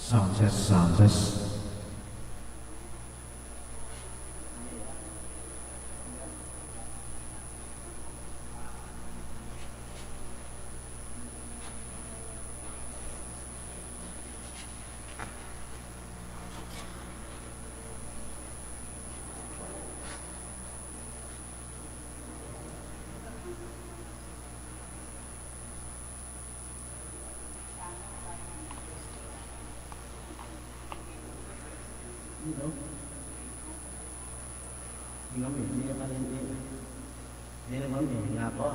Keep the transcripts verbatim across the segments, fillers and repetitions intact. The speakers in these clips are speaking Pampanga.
Sound test, sound test. Hindi, hindi ka rin, hindi. Hindi naman, hindi nga po.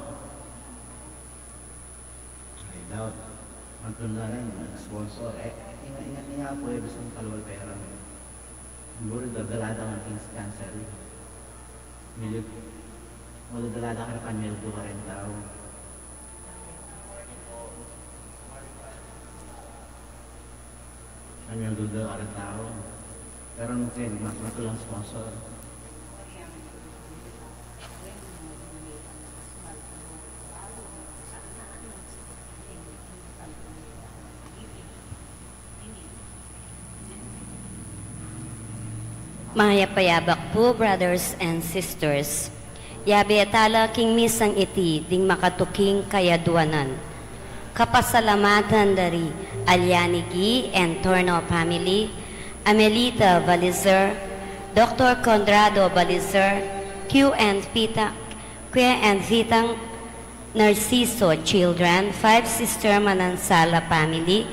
I doubt. Ang tunda na yun, sponsor. Eh, inga, inga, inga po, eh, bisang kalwal pera. Siguro, dadala daw ang King's Cancer. Milk. Wala, dadala daw karapan milk do ka rin daw. Ang milk do ka rin daw. Pero mungkin, mas matulang sponsor. Mayap a yabak pu, brothers and sisters. Yabe tala king misang iti ding makatuking kayaduanan. Kapasalamatan da ri Aliani Gi and Torno family, Amelita Balizer, Doctor Conrado Balizer, Q and Pita, Kuya and Vitang Narciso children, Five Sister Manansala family,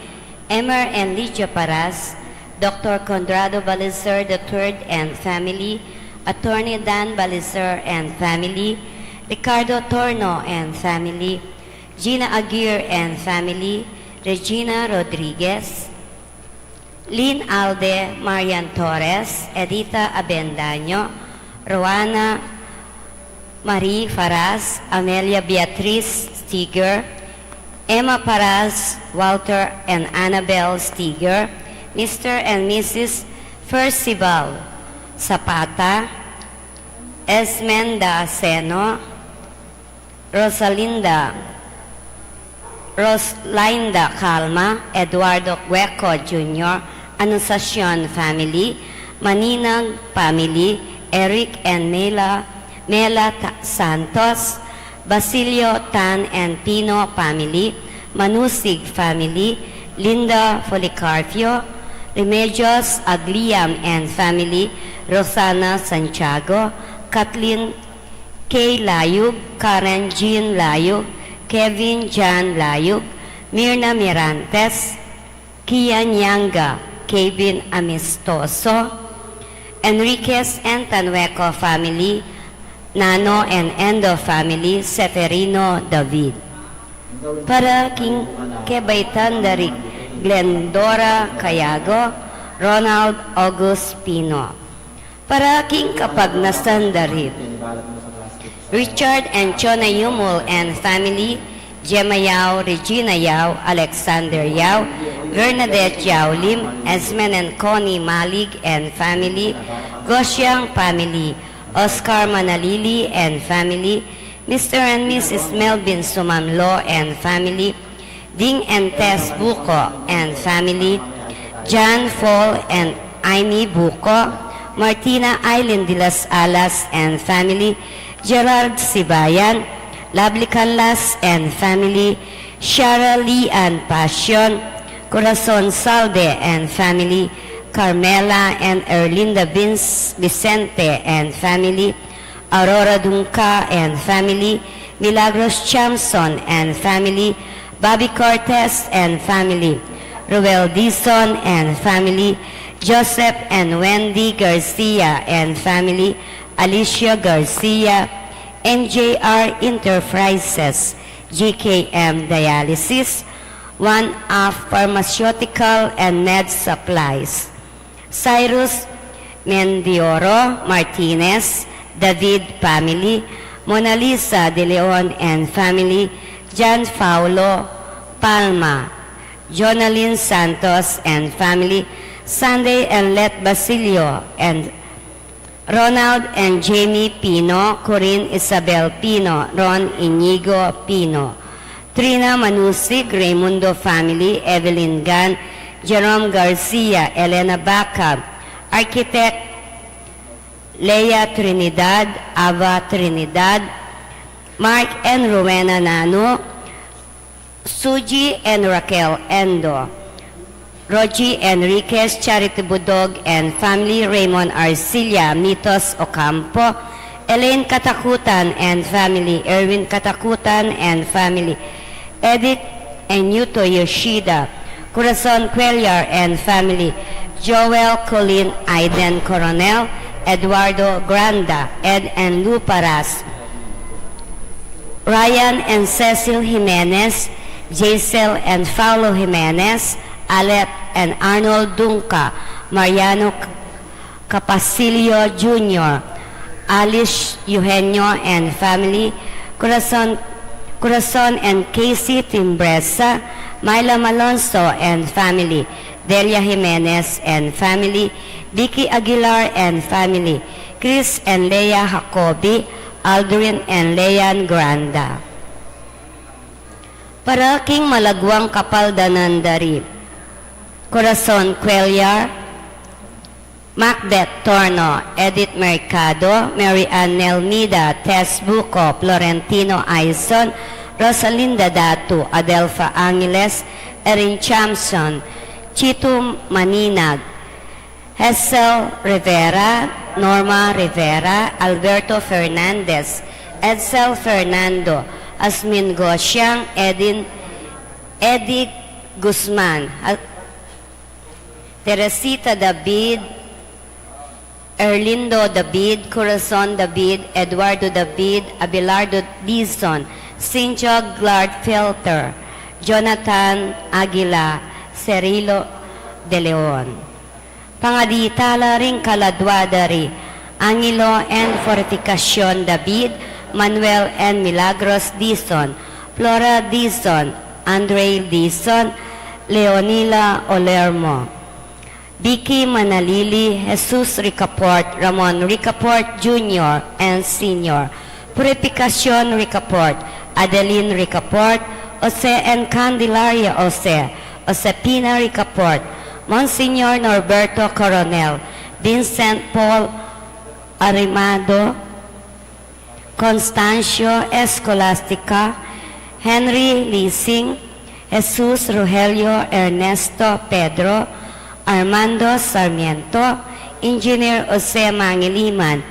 Emer and Lydia Paras, Doctor Conrado Balizer the third and family, Attorney Dan Balizer and family, Ricardo Torno and family, Gina Aguirre and family, Regina Rodriguez, Lynn Alde, Marian Torres, Edita Abendaño, Roana Marie Faras, Amelia Beatriz Stiger, Emma Paras, Walter and Annabel Stiger, Mister and Missus Percival Zapata, Esmenda Seno, Rosalinda, Roslinda Calma, Eduardo Gueco Junior, Anunciacion family, Maninang family, Eric and Mela, Mela Ta-, Santos, Basilio Tan and Pino family, Manusig family, Linda Policarpio, Remedios Agliam and family, Rosana Santiago, Kathleen Kay Layug, Karen Jean Layug, Kevin Jan Layug, Mirna Mirantes, Kian Yanga, Kevin Amistoso, Enriquez and Tanueco family, Nano and Endo family, Seferino David. Para king kebaitan da ri Glendora Cayago, Ronald August Pino. Para king kapagnasan da ri Richard and Chona Yumul and family, Gemma Yao, Regina Yao, Alexander Yao, Bernadette Yao Lim, Esmen and Connie Malig and family, Gosiang family, Oscar Manalili and family, Mister and Missus Melvin Sumamlo and family, Ding and Tess Buco and family, John Paul and Amy Buco, Martina Eileen de las Alas and family, Gerald Sibayan, Lovely Canlas and family, Shara Lee Ann Passion, Corazon Salde and family, Carmela and Erlinda Vince Vicente and family, Aurora Dunca and family, Milagros Chamson and family, Bobby Cortez and family, Ruel Dizon and family, Joseph and Wendy Garcia and family, Alicia Garcia, M J R Enterprises, G K M Dialysis, One Up Pharmaceutical and Med Supplies, Cyrus Mendioro Martinez, David family, Mona Lisa de Leon and family, John Paulo Palma, Jonalyn Santos and family, Sunday and Let Basilio and Ronald and Jamie Pino, Corinne Isabel Pino, Ron Inigo Pino, Trina Manusig, Raimundo family, Evelyn Gan, Jerome Garcia, Elena Bacab, Architect Lea Trinidad, Ava Trinidad, Mark and Rowena Nano, Suji and Raquel Endo, Rogie Enriquez, Charity Budog and family, Raymond Arcilla, Mitos Ocampo, Elaine Katakutan and family, Erwin Katakutan and family, Edith and Yuto Yoshida, Corazon Cuellar and family, Joel Colin, Aiden Coronel, Eduardo Granda, Ed and Lou Paras, Ryan and Cecil Jimenez, Jaisel and Paulo Jimenez, Alep and Arnold Dunca, Mariano Capasilio Junior, Alice Eugenio and family, Corazon, Corazon and Casey Timbresa, Myla Malonzo and family, Delia Jimenez and family, Vicky Aguilar and family, Chris and Leia Jacobi, Aldrin and Leanne Granda. Para king malagwang kapaldanan da ri Corazon Cuellar, Macbeth Torno, Edith Mercado, Mary Ann Nelmida, Tess Buco, Florentino Aison, Rosalinda Datu, Adelfa Angeles, Erin Chamson, Chito Maninag, Hesel Rivera, Norma Rivera, Alberto Fernandez, Edsel Fernando, Asmin Gosiang, Edin, Eddie Guzman, Al-, Teresita David, Erlindo David, Corazon David, Eduardo David, Abelardo Dizon, Cynthia Glad Felter, Jonathan Aguila, Cirilo de Leon. Pangadi tala ring kaladwa da ri Angelo and Fortificacion David, Manuel and Milagros Dizon, Flora Dizon, Andre Dizon, Leonila Olermo, Vicky Manalili, Jesus Ricaport, Ramon Ricaport Junior and Senior, Purificacion Ricaport, Adeline Ricaport, Jose and Candelaria Jose, Josepina Ricaport, Monsignor Norberto Coronel, Vincent Paul Arimado, Constancio Escolastica, Henry Lising, Jesus Rogelio, Ernesto Pedro, Armando Sarmiento, Engineer Jose Mangiliman,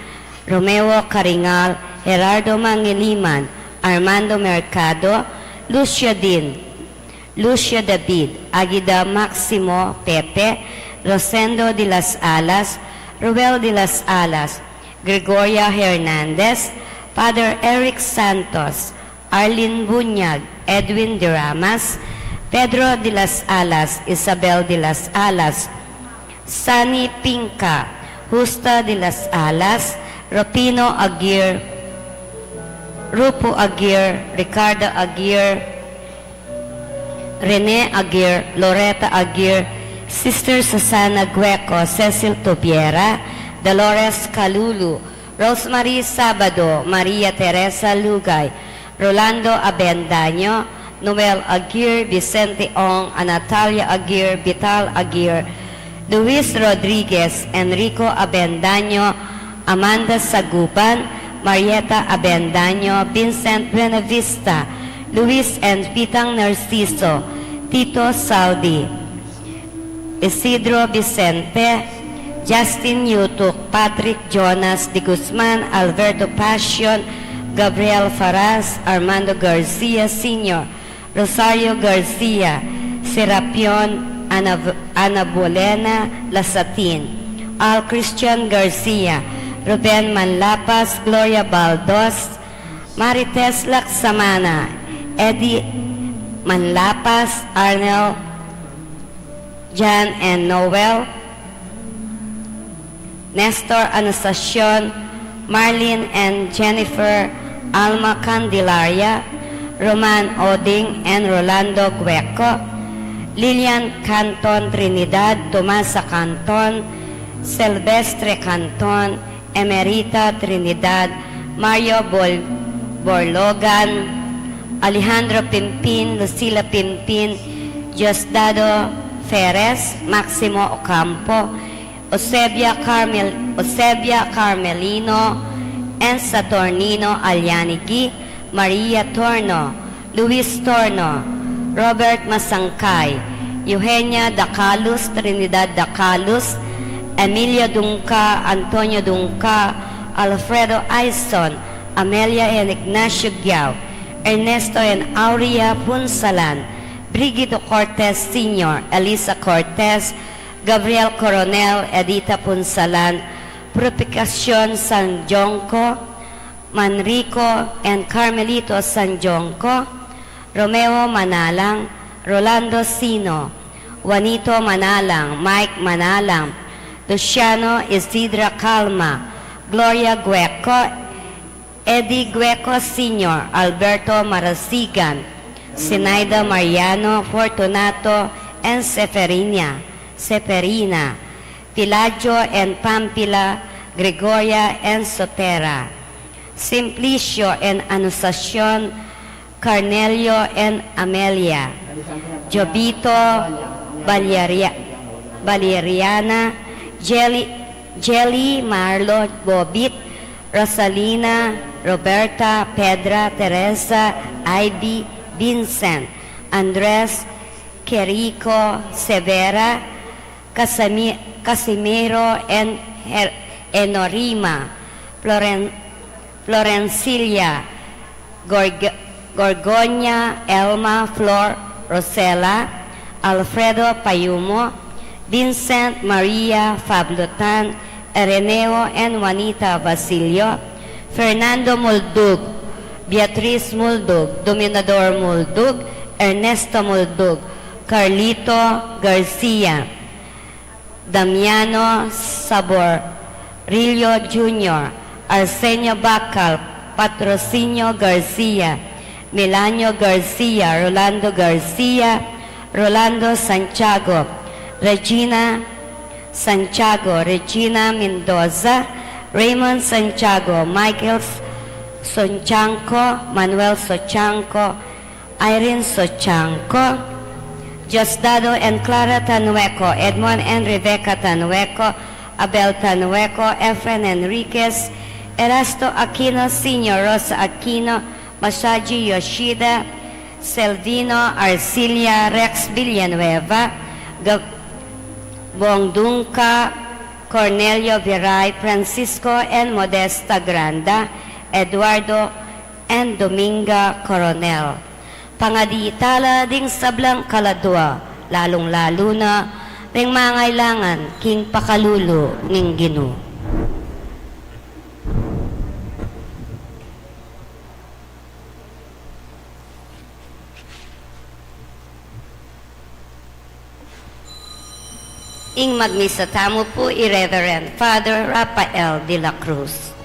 Romeo Caringal, Gerardo Mangiliman, Armando Mercado, Lucio Din, Lucio David, Aguida Maximo Pepe, Rosendo de las Alas, Ruel de las Alas, Gregoria Hernandez, Father Eric Santos, Arlene Bunyag, Edwin de Ramas, Pedro de las Alas, Isabel de las Alas, Sunny Pinca, Justa de las Alas, Rufino Aguirre, Rupo Aguirre, Ricardo Aguirre, Rene Aguirre, Loretta Aguirre, Sister Susana Gueco, Cecil Tubiera, Dolores Calulu, Rosemary Sabado, Maria Teresa Lugay, Rolando Abendaño, Noel Aguirre, Vicente Ong, Anatalia Aguirre, Vital Aguirre, Luis Rodriguez, Enrico Abendaño, Amanda Saguban, Marieta Abendaño, Vincent Buenavista, Luis and Pitang Narciso, Tito Saldi, Isidro Vicente, Justin Yutuk, Patrick Jonas de Guzman, Alberto Passion, Gabriel Faras, Armando Garcia Senior, Rosario Garcia, Serapion Ana-, Ana Bolena Lasatin, Al Christian Garcia, Ruben Manlapas, Gloria Baldos, Marites Laksamana, Eddie Manlapas, Arnel, Jan and Noel, Nestor Anastacion, Marlene and Jennifer, Alma Candelaria, Roman Oding and Rolando Gueco, Lilian Canton Trinidad, Tomasa Canton, Silvestre Canton, Emerita Trinidad, Mario Bol-, Borlogan, Alejandro Pimpin, Lucila Pimpin, Diosdado Ferres, Maximo Ocampo, Eusebia Carmel-, Eusebia Carmelino and Saturnino Alianigi, Maria Torno, Luis Torno, Robert Masangkay, Eugenia Dacalus, Trinidad Dacalus, Emilio Dungca, Antonio Dungca, Alfredo Aison, Amelia and Ignacio Giao, Ernesto and Aurea Punsalan, Brigido Cortez Senior, Elisa Cortez, Gabriel Coronel, Edita Punsalan, Purificacion San Jonco, Manrico and Carmelito San Jonco, Romeo Manalang, Rolando Sino, Juanito Manalang, Mike Manalang, Luciano Isidra Calma, Gloria Gueco, Eddie Gueco Senior, Alberto Marasigan, Sinaida Mariano, Fortunato and Seferina, Seferina, Pilaggio and Pampila, Gregoria and Sotera, Simplicio and Anunciacion, Carnelio and Amelia, Jovito, Valeria-, Valeriana, Jelly, Jelly, Marlo, Bobit, Rosalina, Roberta, Pedra, Teresa, Ivy, Vincent, Andres, Querico, Severa, Casami-, Casimiro, and Her-, Enorima, Floren-, Florencilia, Gorg-, Gorgonia, Elma, Flor, Rosela, Alfredo Payumo, Vincent, Maria, Fablo Tan, Ireneo and Juanita Basilio, Fernando Muldug, Beatriz Muldug, Dominador Muldug, Ernesto Muldug, Carlito Garcia, Damiano Saborillo Junior, Arsenio Bacal, Patrocinio Garcia, Milanio Garcia, Rolando Garcia, Rolando Santiago, Regina Santiago, Regina Mendoza, Raymond Santiago, Michael Sonchanco, Manuel Sonchanco, Irene Sochanco, Diosdado and Clara Tanueco, Edmond and Rebecca Tanueco, Abel Tanueco, Efren Enriquez, Erasto Aquino Senior, Rosa Aquino, Masaji Yoshida, Selvino Arcilia, Rex Villanueva, Gabong Dunca, Cornelio Viray, Francisco and Modesta Granda, Eduardo and Dominga Coronel. Pangadi tala ding sablang kaladua, lalung-lalu na ding mangailangan king pakalulu ning Ginu. Ing magmisa tamu pu i Reverend Father Rafael de la Cruz.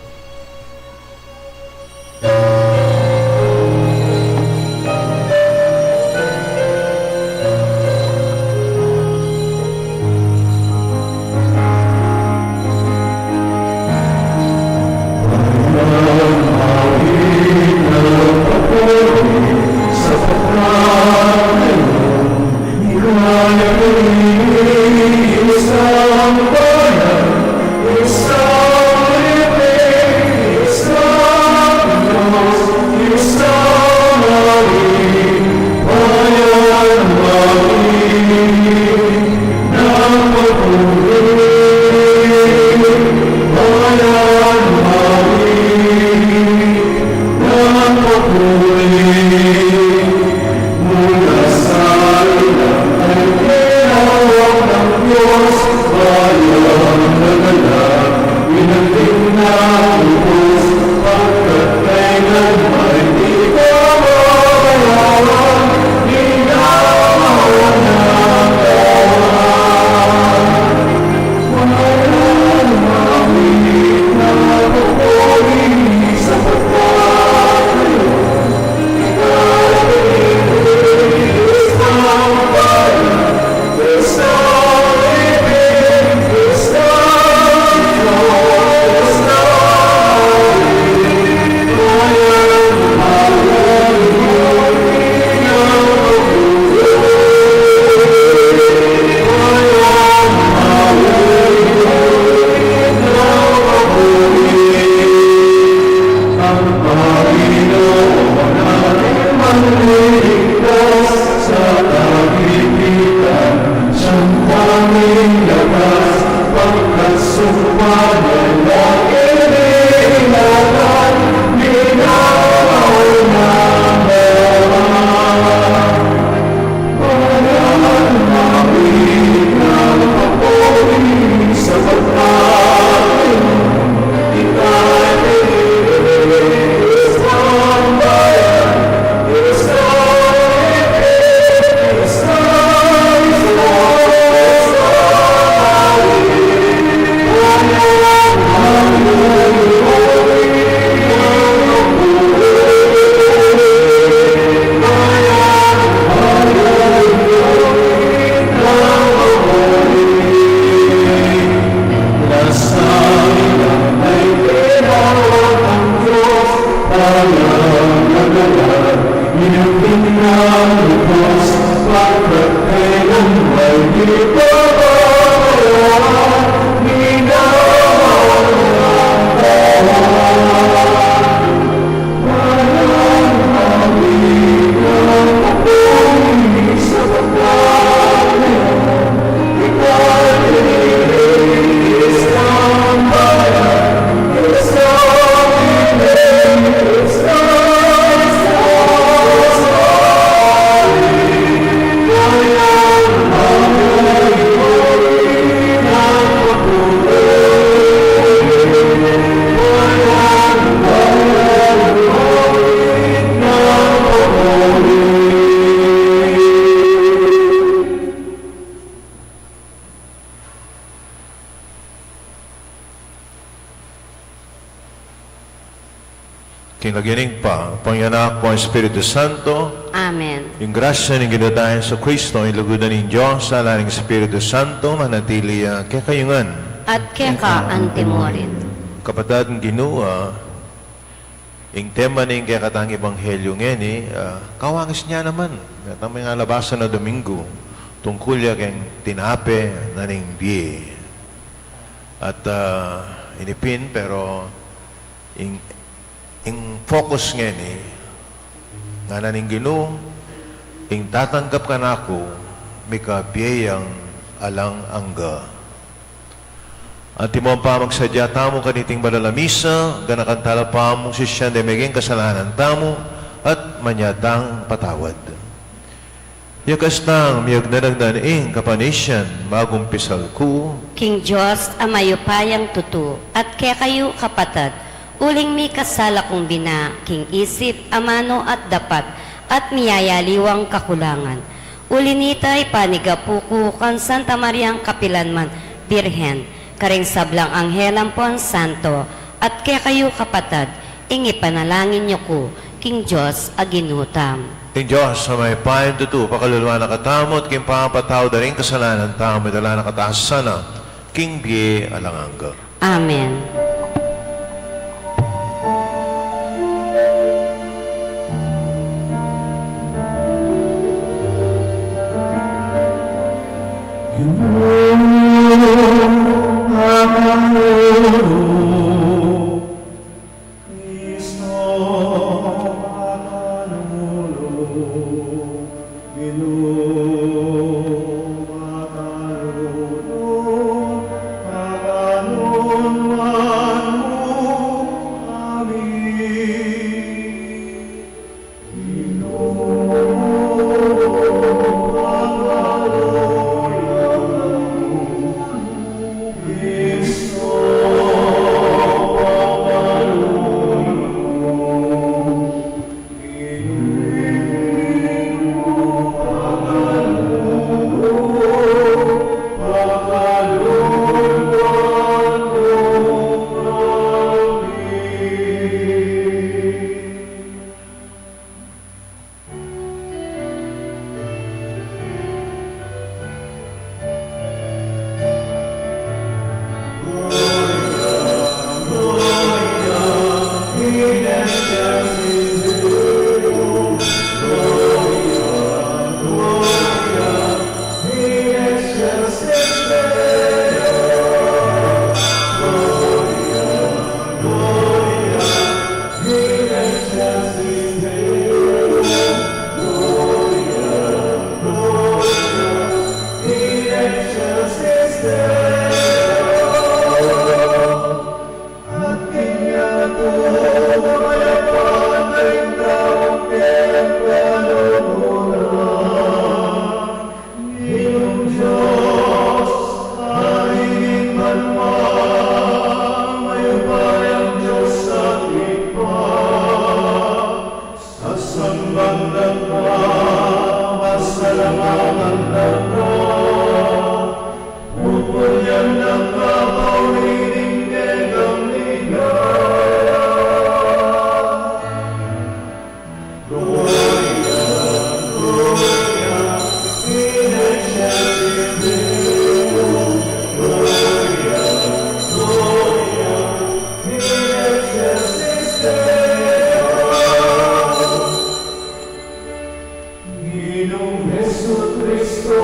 King lagyu ning Ibpa, ning Anak, ning Espiritu Santo. Amen. Ing grasya ning Ginu tang Jesucristo, ing lugud na ning Dios, lagyu na ning Espiritu Santo, manatili ya kekayu ngan. At keka antimurin. Kapatad king Ginu, ah, ing tema ning kekatang ebanghelyu ngeni, ah, kawangis ne naman. Kekatang mengalabasan a Domingo, tungkul ya keng tinape na ning bie. At, ah, ini pin, pero ing, ing focus ngeni, ngana ning Ginu, ing tatanggap kanaku, mika bie yang alang angga. Antimo pamagsadya tamu kaniting banal a misa, ganakan tala pamung sisian deng meging kasalanan tamu, at manyatang patawad. Yakas tang miyagnanagnan ing kapanisian, magumpisal ku. King Dios a mayupayang tutu, at kekayu kapatad, uling mikasala kung bina, king isip, amanu at dapat, at miyayaliwang kakulangan. Uli nita ipanigapu ku kang Santa Mariang kapilanman Birhen, karing sablang anghel ampon santo, at kekayu kapatad, ing ipanalangin yu ku king Dios a Ginu tamu. Ing Dios a mayupayang tutu, pakalulu na katamu, at king pamapatawad da ring kasalanan tamu, idala na katamu sana king bie alang angga. Amen. Sasamban da ka, pasalamatan da ka, pupurian da ka, pauli ning kekang ligaya. Gloria, Gloria in excelsis Deo, Gloria, Gloria in excelsis Deo. Ginung Jesucristo,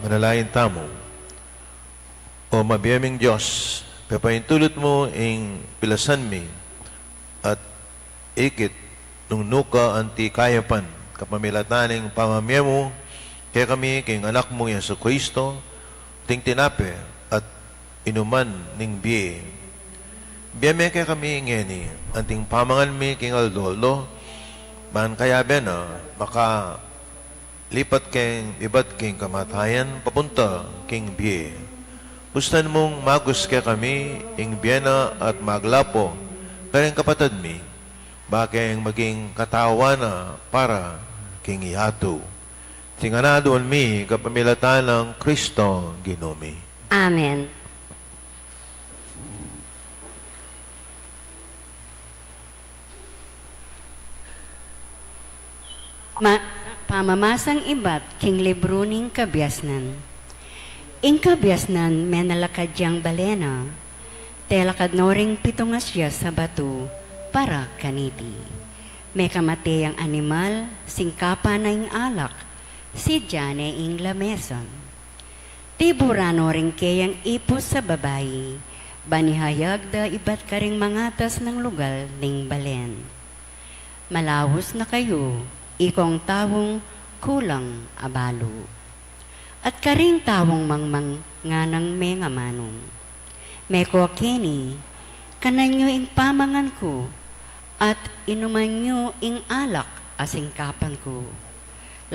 Manalangin tamu. O mabie ming Dios, pepaintulut mu ing pilasan mi at ikit nung nuka anti kayapan, kapamilatan ning pamamie mu kekami king Anak mung Jesucristo, ating tinape at inuman ning bie. Ibie me kekami ngeni anting pamangan mi king aldo-aldo, ban kayabe na makalipat keng ibat king kamatayan papunta king bie. Bustan mung magus kekami ing bie na at maglapo kareng kapatad mi, ba keng maging katawan na para king yatu. Iti ngan aduan mi kapamilatan nang Kristo Ginu mi. Amen. Ma-, pamamasang ibat king libru ning Kabiasnan. Ing Kabiasnan menalakad yang bale na, telakad no ring pitung asias a batu para kaniti. Mekamate yang animal, singkapan na ing alak, sidya ne ing lamesan. Tiburan no ring keyang ipus a babai, ban ihayag da ibat karing mangatas nang lugal ning balen. Malaus na kayu, ikong taung kulang a balu. At karing taung mangmang nganang mengamanu. Meko keni, kanan yu ing pamangan ku, at inuman yu ing alak a singkapan ku.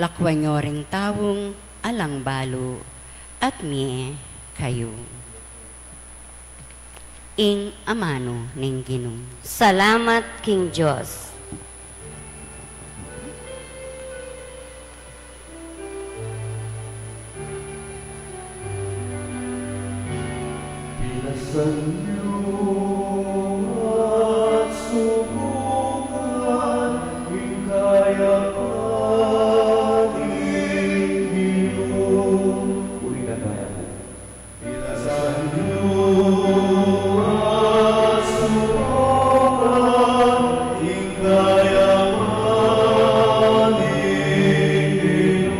Lakuan yu ring taung alang balu, at mie kayu. Ing amanu ning Ginu. Salamat king Dios. Pilasan yu at subukan ing kayapan ning Ginu. Puritan tamu. Pilasan yu at subukan ing kayapan ning Ginu.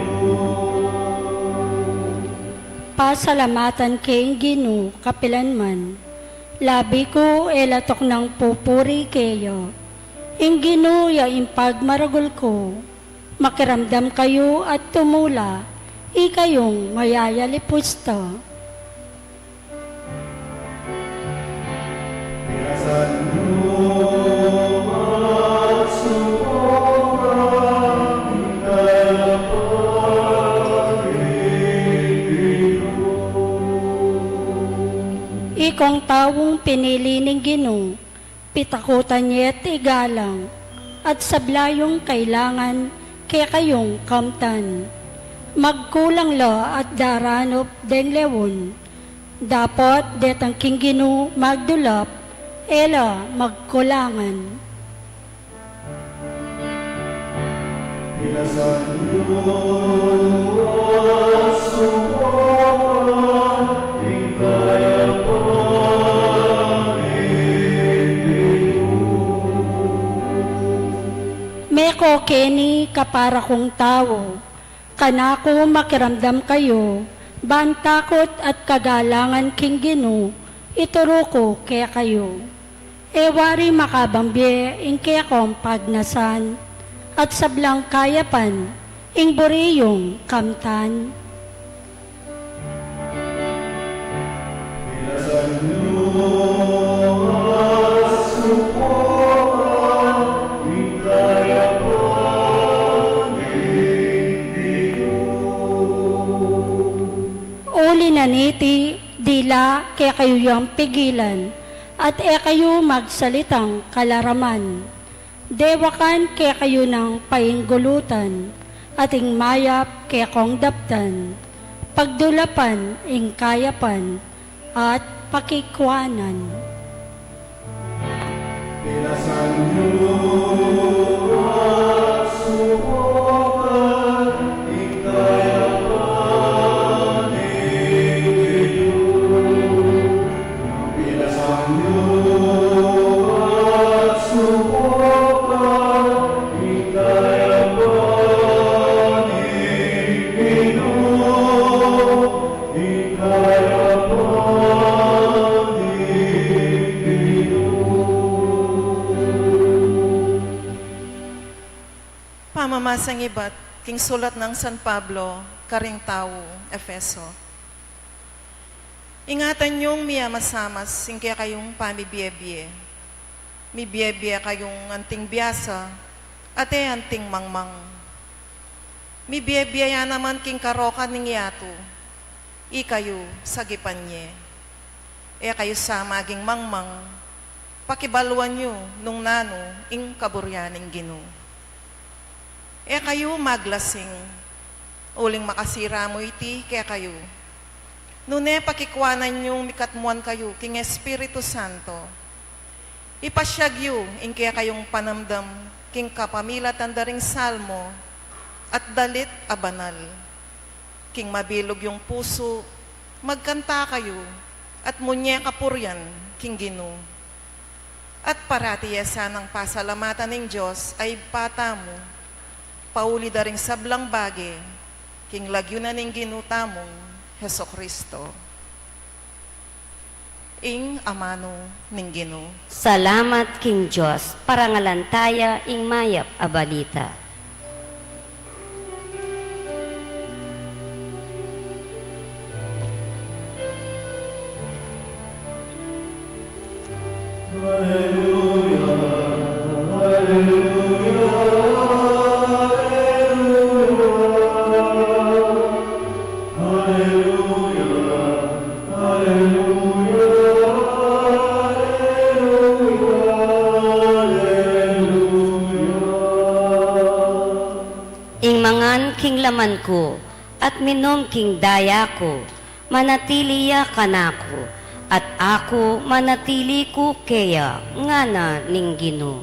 Pasalamatan ke ing Ginu kapilan man. Labi ku e latuk nang pupuri keya. Ing Ginu ya ing pagmaragul ku. Makiramdam kayu at tumula, ikayung mayayalipus ta. Ikong taung pinili ning Ginu, pitakutan ye't igalang, at sabla yung kailangan kekayung kamtan. Magkulang la at daranup deng leon, dapot detang king Ginu magdulap, e la magkulangan. Pinasan yu at suporta ing kayapan ning Ginu. Meko keni, kapara kung tau, kanaku makiramdam kayu, ban takut at kagalangan king Ginu ituru ku kekayu. E wari makabang bie ing kekong pagnasan, at sablang kayapan ing buri yung kamtan. Pinasan yu at suporta ing kayapan ning Ginu. Uli na niti, dila kekayu yang pigilan, at e kayu magsalitang kalaraman. Dewakan kekayu nang painggulutan, at ing mayap kekong daptan, pagdulapan ing kayapan at pakikuanan. Pinasan yu at suporta ing kayapan ning Ginu. Pinasan yu at suporta ing kayapan ning Ginu. Ing kayapan ning Ginu. Pamamasang ibat king sulat nang San Pablo karing tau Efeso. Ingatan yung miyamasamas ing kekayung pamibiebie. Mibiebie kayung anting biasa, at e anting mangmang. Mibiebie ya naman king karokan ning yatu, ikayu sagipan ye. E kayu sa maging mangmang, pakibaluan yu nung nanu ing kaburian ning Ginu. E kayu maglasing, uling makasira mu iti kekayu. Nune pakikuanan yung mikatmuan kayu king Espiritu Santo. Ipasiag yu ing kekayung panamdam king kapamilatan da ring salmo at dalit a banal. King mabilug yung pusu, magkanta kayu, at munye kapurian king Ginu. At parati ye sanang pasalamatan ing Dios a Ibpa tamu, pauli da ring sablang bage, king lagyu na ning Ginu tamung Jesucristo. Ing amanu ning Ginu. Salamat king Dios, parangalan taya ing mayap a balita. Alleluia, alleluia, alleluia, alleluia. Alleluia, alleluia, alleluia. Ing mangan king laman ku, at minum king daya ku, manatili ya kanaku, at aku manatili ku keya, ngana ning Ginu.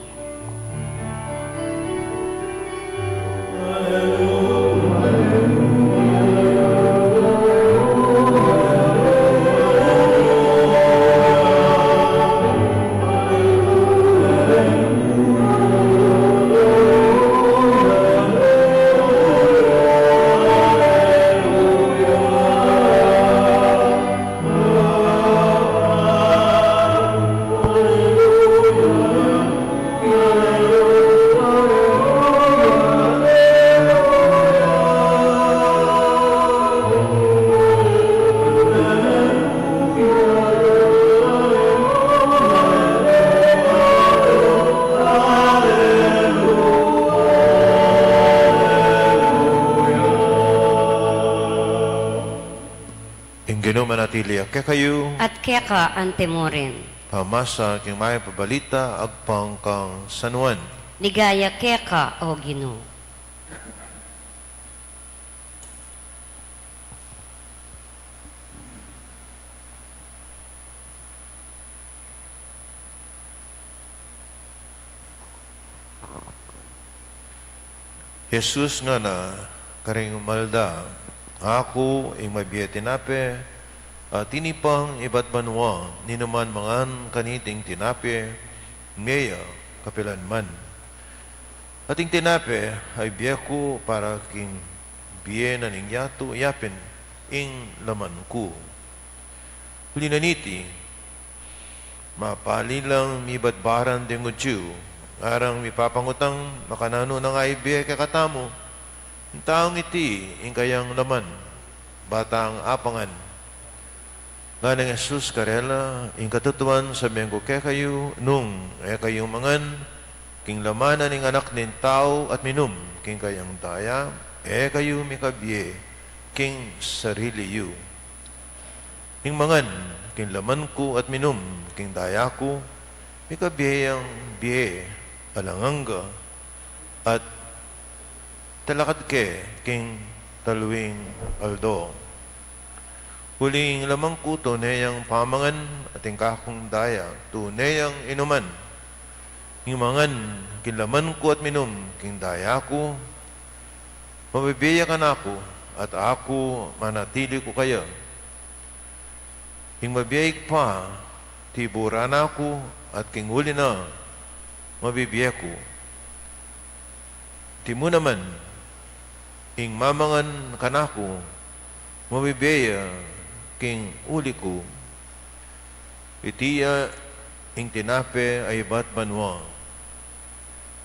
Ing Ginu manatili ya kekayu. At keka antimurin. Pamasa king mayap a balita agpang kang San Juan. Ligaya keka, O Ginu. Jesus ngana karing malda, "Aku ing mabie a tinape a tinipang ibat banua, ninuman mangan kaniting tinape, mie ya kapilan man. At ing tinape a ibie ku para king bie na ning yatu, yapin ing laman ku." Uli na niti, mapali lang mibatbaran ding Judio, ngarang mipapangutang, "Makananu na nga ibie kekatamu ing taung iti ing kayang laman, ba tang apangan?" Ngana nang Jesus karela, "Ing katutuan sabian ku kekayu, nung e kayu mangan king laman na ning Anak ning Tau at minum king kayang daya, e kayu mikabie king sarili yu. Ing mangan king laman ku at minum king daya ku, mikabie yang bie alang angga, at talakad ke king talwing aldo. Uling laman ku tune yang pamangan, at ing kakung daya tune yang inuman. Ing mangan king laman ku at minum king daya ku, mabibie ya kanaku, at aku manatili ku kaya. Ing mabie Ibpa, tibura na ku, at king uli na, mabibie ku. Timu naman, ing mamangan kanaku, mabibie ya king uli ku. Iti ya ing tinape a ibat banua.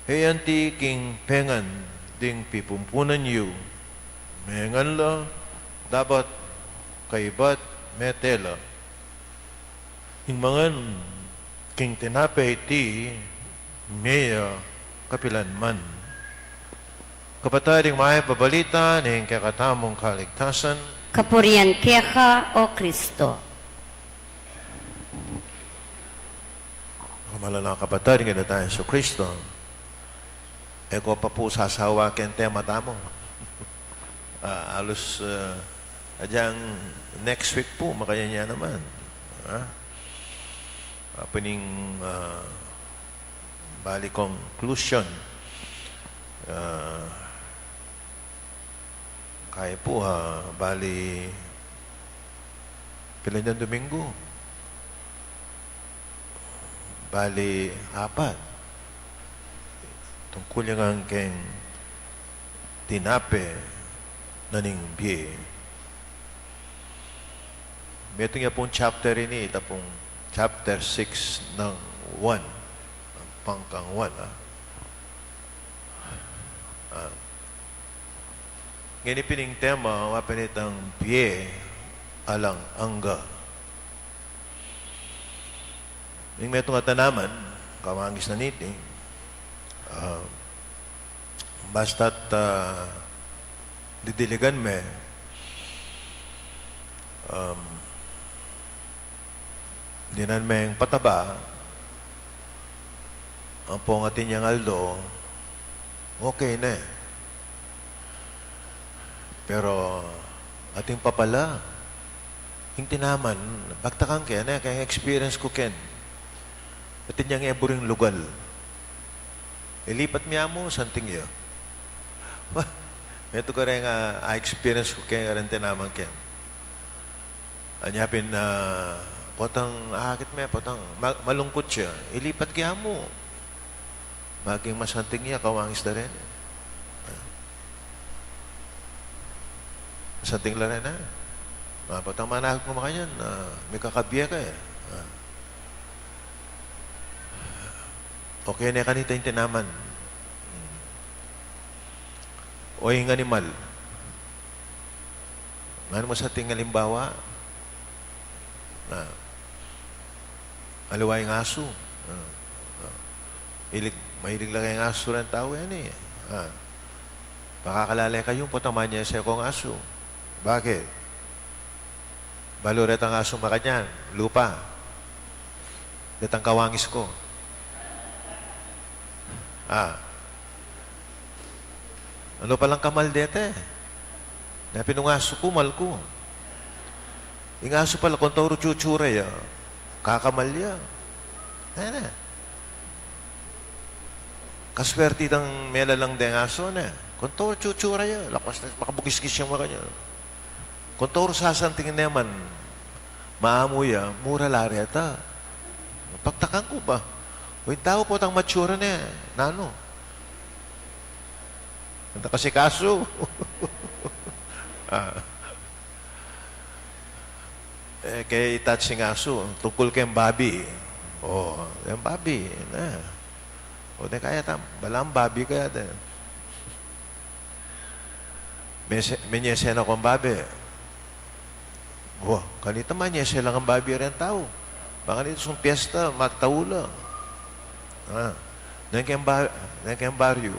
E anti king pengan ding pipumpunan yu, mengan la, dapat kaibat mete la. Ing mangan king tinape iti, mie ya kapilan man." Kapatad, ing mayap a balita ning kekatamung kaligtasan. Kapurian keka, O Kristo. Mahal a kapatad, ing Ginu tang Jesucristo, e ko pa pu sasawa king tema tamu. Ah, alus, ah, agyang next week pu, makanyan ya naman. Ah? Apa ning, ah, bali conclusion? Ah, kaya pu, ah, bali pila ing Dominggu? Bali apat. Tungkul yang keng tinape na ning bie. Metung ya pung chapter ini, ita pung chapter six nang Juan, ampang kang Juan, ah. Ah. Ngeni pin ing tema, wa pin itang bie alang angga. Ing metung a tanaman, kawangis na niti, ah, basta't, ah, didiligan me, um, dinan meng pataba, ampong atin yang aldo, okay ne. Pero atin pa pala, ing tinaman, bagtakan ke, ne, keng experience ku ken. Atin yang e buring lugal. Ilipat mi amu, santing ya. Metung kareng, ah, experience ku ken, kareng tinaman ken. Anya pin, ah, potang akit me, potang ma-, malungkut ya. Ilipat ke amu. Maging masanting ya, kawangis da rin. Masanting la rin, ah. Ma, potang manakit mu makanyan, ah, mikakabie ka, eh. Ah. Okay ne kanita ing tinaman. Hmm. O ing animal. Ngana mu sa ating alimbawa, ah, aliwa ing asu. Ah, ah. Ilig, mailig la keng asu reng tau yan, eh. Ah. Pakakalale kayu, potang manyese kong asu. Bakit? Balu retang asu makanyan, lupa. Detang kawangis ku. Ah. Anu palang kamal dete? Na pinung asu ku, mal ku. Ing asu pala, kontoru tsutsura ya, kakamal ya. Ayan na. Kaswerti dang melalang deng asu, ne. Kontoru tsutsura ya, lakwas na, makabukiskis yang makanyan. Kontoru sasanting ne man, maamu ya, mura la reta. Pagtakan ku ba? O, ing tau potang matsura ne, nanu? Anda kasi kasu. Ah. E, kaya itat sing asu, tungkul keng babi. O, keng babi, ne. O, ne kaya tam, balang babi kaya de. Mese-, menyese na kong babi. Wa, kanita manyese la kong babi reng tau. Bang kanita sung piesta, magtau la. Ah, neng keng ba-, neng keng baryu.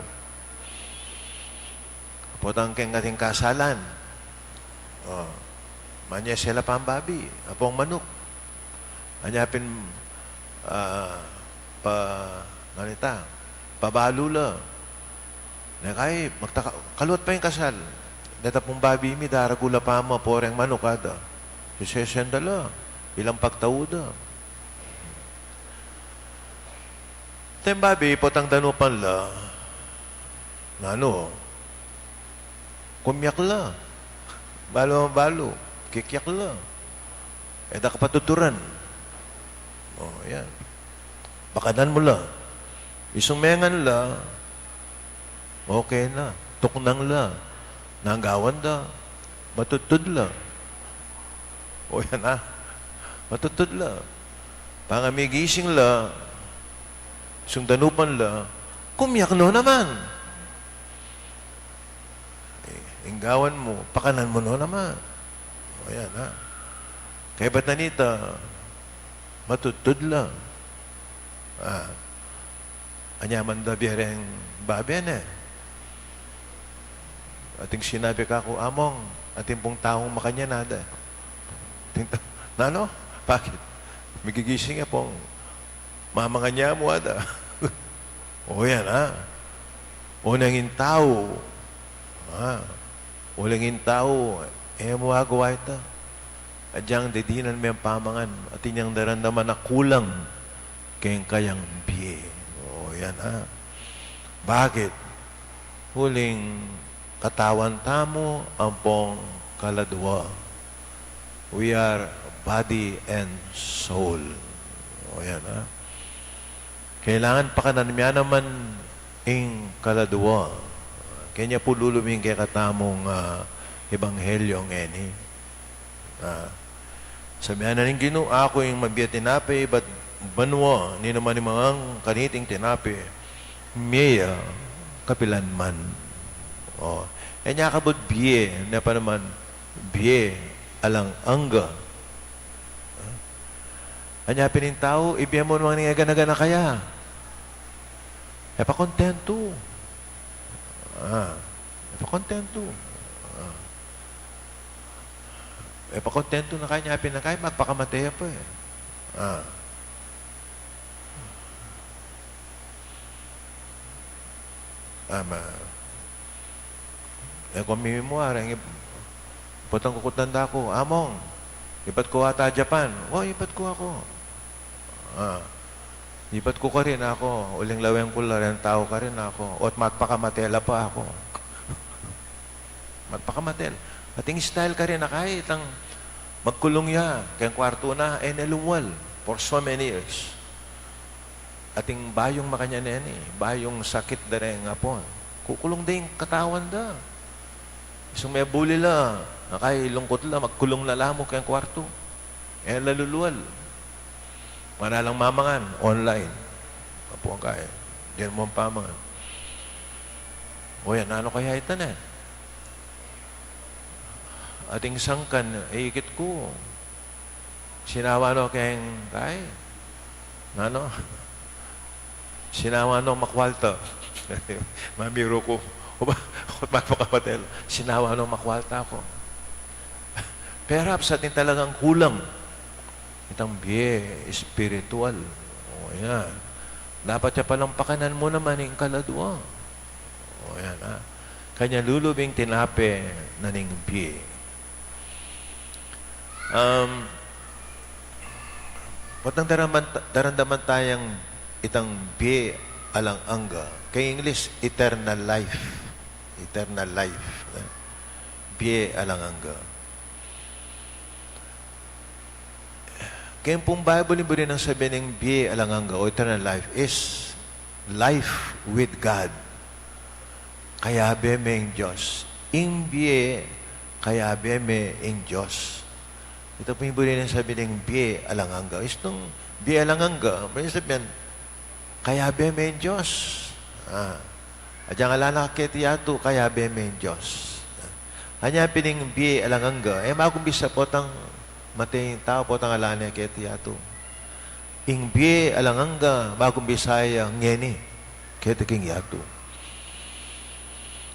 Potang keng ating kasalan. O, manyese la pang babi, ampong manuk. Anya pin, ah, pa, nganita, pabalu la. Ne kai, magtaka, kaluat pa ing kasal. Deta pung babi mi, daragul la pa ma, poreng manuk ada. Sisesen da la, ilang pagtau da. Teng babi, potang danupan la, nanu, kumyak la. Balu, balu, kikyak la. E da ka patuturan. O, yan. Pakanan mu la. Isung mengan la, okay na. Tuknang la. Nanggawan da. Matudtud la. O, yan na. Matudtud la. Pangamigising la, isung danupan la, kumyak no naman. E, ing gawan mu, pakanan mu no naman. O, yan, ha. Kaybat na nita, matudtud la. Ah. Anya man da bie reng babi, ne. Ating sinabi kaku, "Among, atin pung taung makanyan, ada." Atin ta-, nanu? Bakit? Migigising ya pung mamangan ya mu, ada. O yan, ha? O neng ing tau. Ha? Uling ing tau, e mu agawa ita. Agyang didinan me ing pamangan, atin yang daramdaman a kulang keng kayang bie. O, yan, ha. Bakit? Uling katawan tamu ampong kaladua. We are body and soul. O, yan, ha. Kailangan pakanan mi naman ing kaladua. Kenya pu lulu ing kekatamung, ah, ebanghelyo ngeni. Ah, sabi na ning Ginu, "Aku ing mabie a tinape ibat banua, ninuman ing mangang kaniting tinape, mie ya kapilan man." O, e nya kabud bie, ne pa naman bie alang angga. Anya pin ing tau, ibie mu naman ing gana-gana kaya. E pa kontentu. Ah, e pa kontentu. Ah. E pa kontentu na kaya, nya pin na kaya, magpakamate ya pa, e. Ah. Ama. E ku mimimua, reng ip-, potang kukutnan da ku, "Among, ibat ku ata Japan." "O, ibat ku aku." Ah. Ibat ku karin aku, uling lawen ku la reng tau karin aku. Ot magpakamate la pa aku. Magpakamate la. Ating style karin a kai, itang magkulung ya keng kwartu na, e ne lumual for so many years. Ating bayung makanyan neni, bayung sakit da reng Apon. Kukulung da ing katawan da. Isung mebuli la, a kai lungkut la, magkulung na la mu keng kwartu. E la lulual. Manalang mamangan, online. Apu, a kai, dinan mu pamangan. O yan, nanu kaya ita ne? Ating sangkan, e ikit ku. Sinawa no keng kai. Nanu? Sinawa no makwalta. Mamiru ku. O ba, magpakapatid. Sinawa no makwalta aku. Perhaps atin talagang kulang itang bie espiritual. O yan. Dapat ya palang pakanan mu naman ing kaladua. O yan, ha. Kanya lulub ing tinape na ning bie. Um, potang daramdaman, daramdaman taya itang bie alang angga. Keng English, eternal life. Eternal life. Eh? Bie alang angga. Keng pung Bible, ing buri nang sabian ning bie alang angga o eternal life is life with God. Kayabe me ing Dios. Ing bie, kayabe me ing Dios. Ita pu ing buri nang sabian ning bie alang angga. Istung bie alang angga, buri nang sabian, kayabe me ing Dios. Ah. Agyang ala na keti yatu, kayabe me ing Dios. Anya pin ing bie alang angga, e makumbisa potang mate ing tau, potang ala na keti yatu. Ing bie alang angga, makumbisa ya ngeni keti king yatu.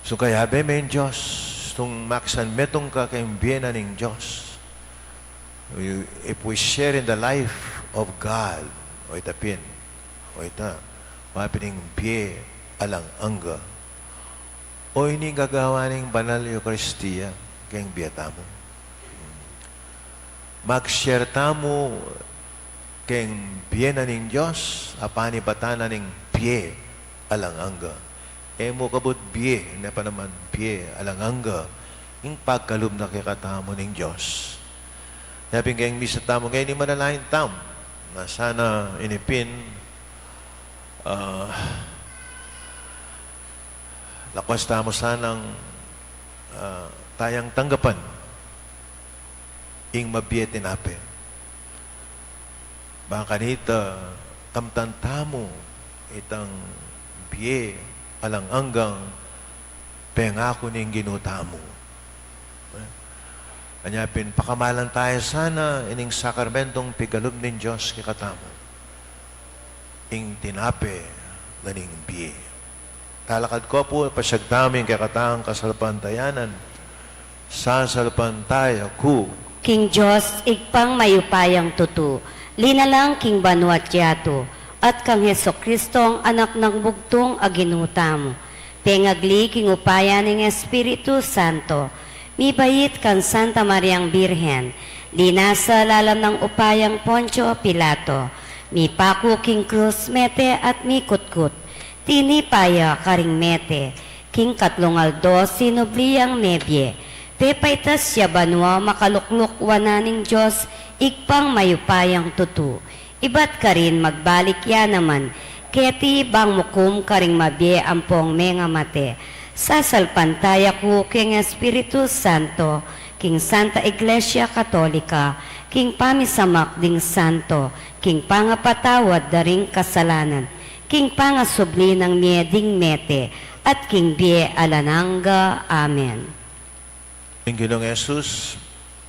Sung kayabe me ing Dios, sung makisang metung ka keng bie na ning Dios. If we share in the life of God, o ita pin, o ita, wa pin ing bie alang angga. O ini gagawan ning Banal Eukaristia keng bie tamu. Mag-share tamu keng bie na ning Dios, a panibatan na ning bie alang angga. E mu kabud bie, ne pa naman bie alang angga ing pagkalub na kekatamu ning Dios. Nya pin keng misa tamu ngeni, manalangin tamu na sana ini pin, ah, lakwas tamu sanang, ah, tayang tanggapan ing mabie tinape. Bang kanita, kamtan tamu itang bie alang anggang pengaku ning Ginu tamu. Anya pin, pakamalan taya sana ining sakramentong pigalub ning Dios kekatamu, ing tinape na ning bie. Talakad ko pu, pasiag tamu ing kekatang kasalpantayanan. Sasalpantaya ku king Dios, Ibpang mayupayang tutu, linalang king banua't yatu, at kang Jesucristong Anak nang bugtung a Ginu tamu, pengagli king upaya ning Espiritu Santo, mibait kang Santa Mariang Birhen, linasa lalam nang upayang Poncio Pilato, mipaku king krus, mete at mikutkut, tinipa ya karing mete, king katlung aldo sinubli yang mebie, pepaitas ya banua makalukluk wanan ning Dios, Ibpang mayupayang tutu. Ibat karin magbalik ya naman keti bang mukum karing mabie ampong mengamate. Sasalpantaya ku king Espiritu Santo, king Santa Iglesia Katolika, king pamisamak ding santo, king pangapatawad da ring kasalanan, king pangasubli nang mie ding mete, at king bie alang angga. Amen. Ing Ginung Jesus,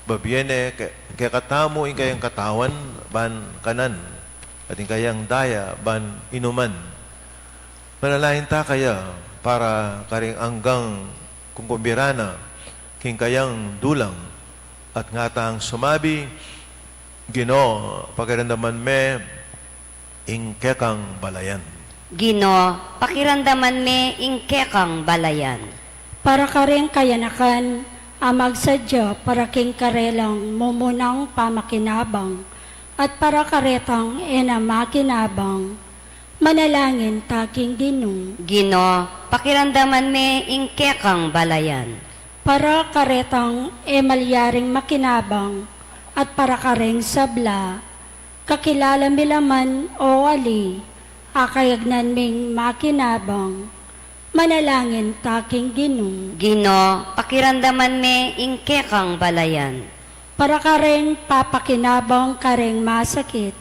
babie ne ke-, kekatamu ing kayang katawan ban kanan, at ing kayang daya ban inuman. Manalangin ta kaya para karing anggang kungkumbira na king kayang dulang, at ngatang sumabi, Ginu, pakiramdaman me ing kekang balayan. Ginu, pakiramdaman me ing kekang balayan. Para karing kayanakan a magsadya para king karelang mumunang pamakinabang, at para karetang e na makinabang, manalangin ta king Ginu. Ginu, pakiramdaman me ing kekang balayan. Para karetang e malyaring makinabang, at para kareng sabla, kakilala mi la man o ali a kayagnan ming makinabang, manalangin ta king Ginu. Ginu, pakiramdaman me ing kekang balayan. Para kareng papakinabang kareng masakit,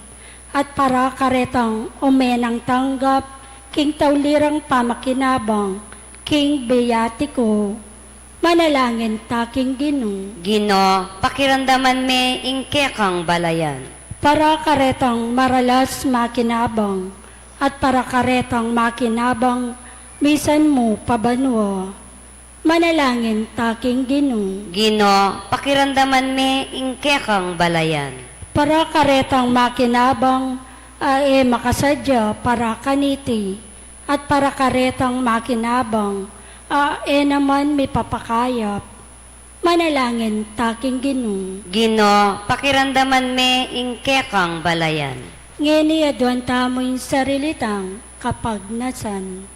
at para karetang umenang tanggap king tauli rang pamakinabang king biyatiko, manalangin ta king Ginu. Ginu, pakiramdaman me ing kekang balayan. Para karetang maralas makinabang, at para karetang makinabang misan mu pa banua, Manalangin ta king Ginu. Ginu, pakiramdaman me ing kekang balayan. Para karetang makinabang a e makasadya para kaniti, at para karetang makinabang a e naman mipapakayap. Manalangin ta king Ginu. Ginu, pakiramdaman me ing kekang balayan. Ngeni aduan tamu ing sarili tang kapagnasan.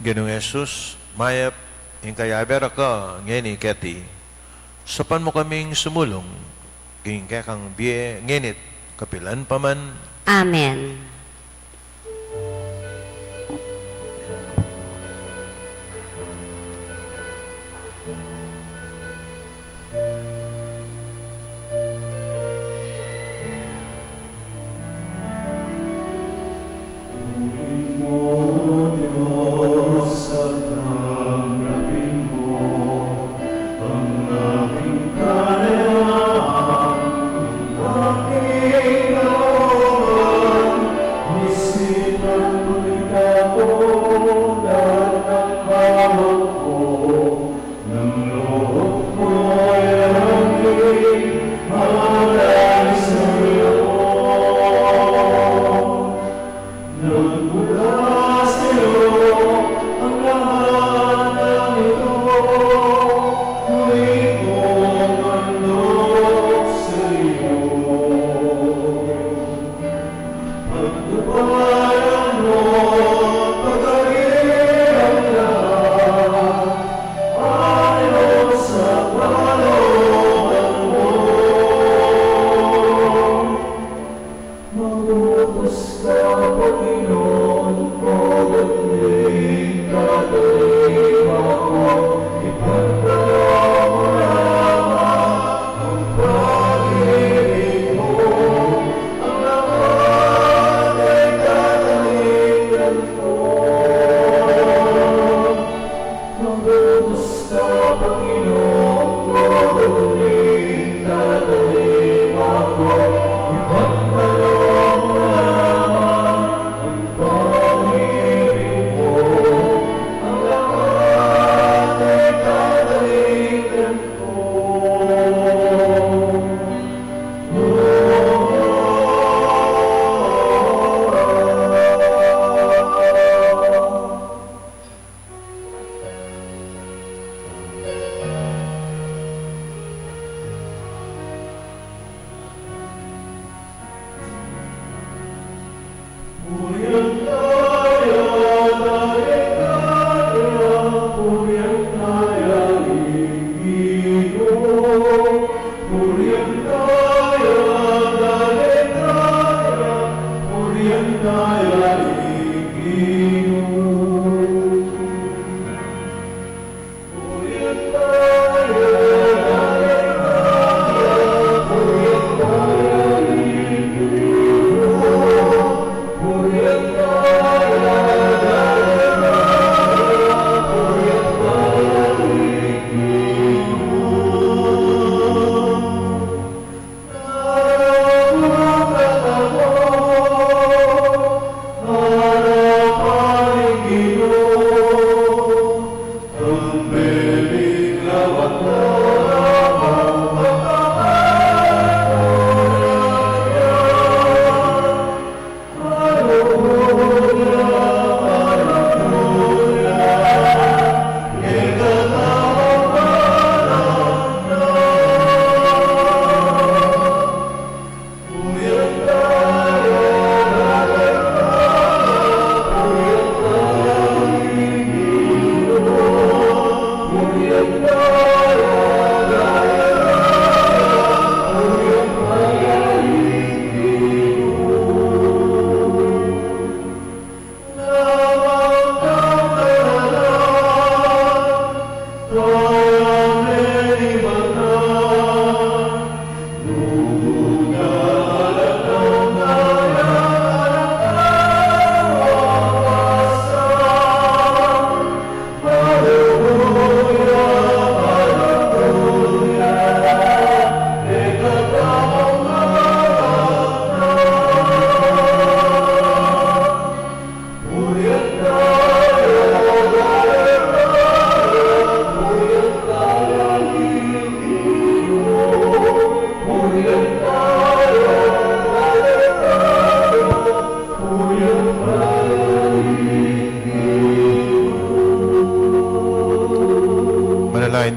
Ginung Jesus, mayap ing kayabe ra ka ngeni keti. Saupan mu kaming sumulung king kekang bie ngeni't kapilan pa man. Amen.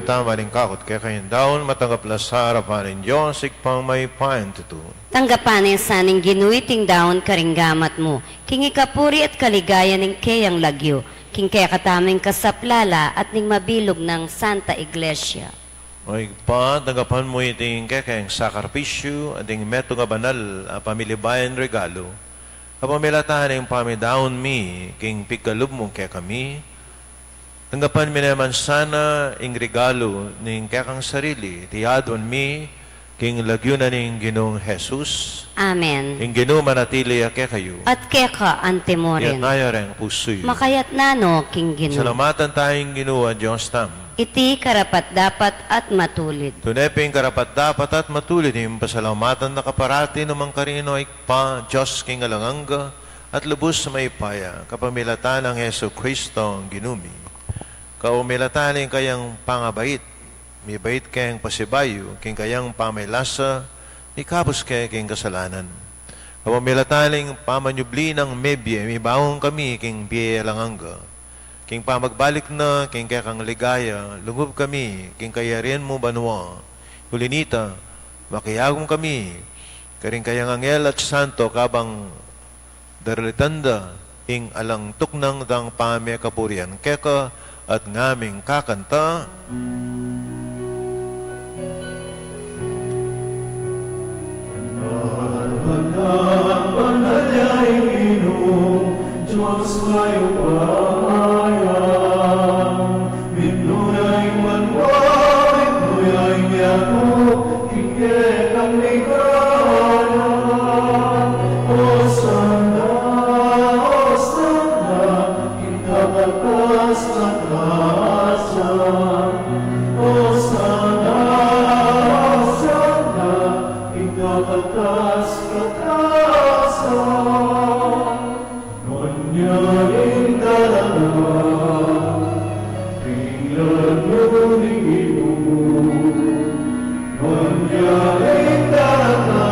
Tama ning kakut keka ing daun, matanggap la sa arapan ning Dios, Ibpang mayupayang tutu. Tanggapan na sa ning Ginu iting daun karing gamat mu, king ikapuri at kaligayan ning keyang lagyu, king kekatamung kasaplalan at ning mabilug nang Santa Iglesia. O Ibpa, tanggapan mu iting kekeng sakripisyu, at ing metung a banal a pamilibayan regalu, kapamilatan ning pamidaun mi, king pigkalub mu kekami, tanggapan mi naman sana ing regalu ning kekang sarili, iti aduan mi, king lagyu na ning Ginung Jesus. Amen. Ing Ginu manatili ya kekayu. At keka antimurin. Itas yu reng pusu yu. Makaitas na no king Ginu. Salamatan taya ing Ginu a Dios tamu. Iti karapat-dapat at matulid. Tune pin karapat-dapat at matulid ing pasalamatan da ka parati nukarin man, O Ibpa, Dios king alang angga, at lubus mayupaya, kapamilatan nang Jesucristo, Ginu mi. Kapamilatan ning kayang pangabait, mibait keng pasibayu, king kayang pamilasa, mikabus ke king kasalanan. Kapamilatan ning pamanyubli nang mebie, mibangun kami king bie alang angga. King pamagbalik na, king kekang ligaya, lungub kami, king kayarian mu banua. Uli nita, makiagum kami, karing kayang anghel at santo, kabang daralitan da ing alang tuknang dang pamikapurian keka, at ngaming kakanta. Banal, banal ya ing Ginu, Dios mayupaya. Minuna ing banua, minuna ing yatu, king kekang ligaya. Osana, Osana, king kakatas-katasan. Osana, Osana, king kakatas-katasan. Manyaring darana king lagyu ning Ginu. Manyaring darana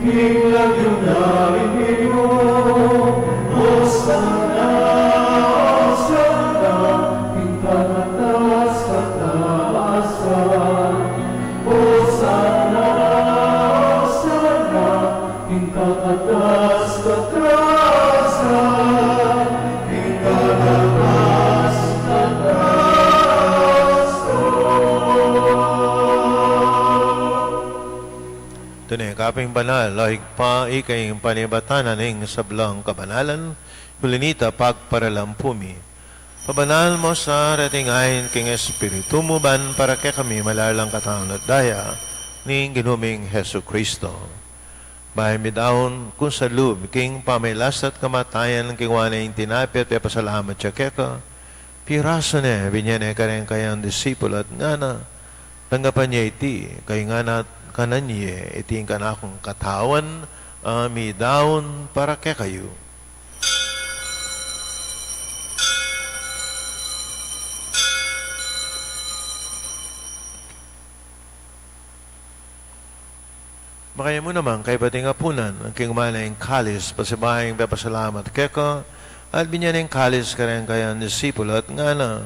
king lagyu na ning Ginu. Osana, Osana, king kakatas-katasan. Osana, Osana, king kakatas-katasan, king kakatas-katasan. Tune ka pin banal, O Ibpa, ika ing panibatan ning sablang kabanalan, uli nita pagparalan pu mi. Pabanal mu sa reting ain king Espiritu mu ban para kekami malalang katawan at daya ning Ginu ming Jesucristo. Bayu mi daun kung salub king pamilasa at kamatayan, kinua ne ing tinape at pepasalamat ya keka, pirasu ne, binie ne kareng kayang disipul at ngana: Tanggapan ye iti, kaybat ngan at kanan ye, iti ing kanakung katawan a midaun para kekayu. Makanyan mu naman kaybat ing apunan, kinua ne ing kalis, pasibayu yang pepasalamat keka, at binie ne ing kalis kareng kayang disipul at ngana: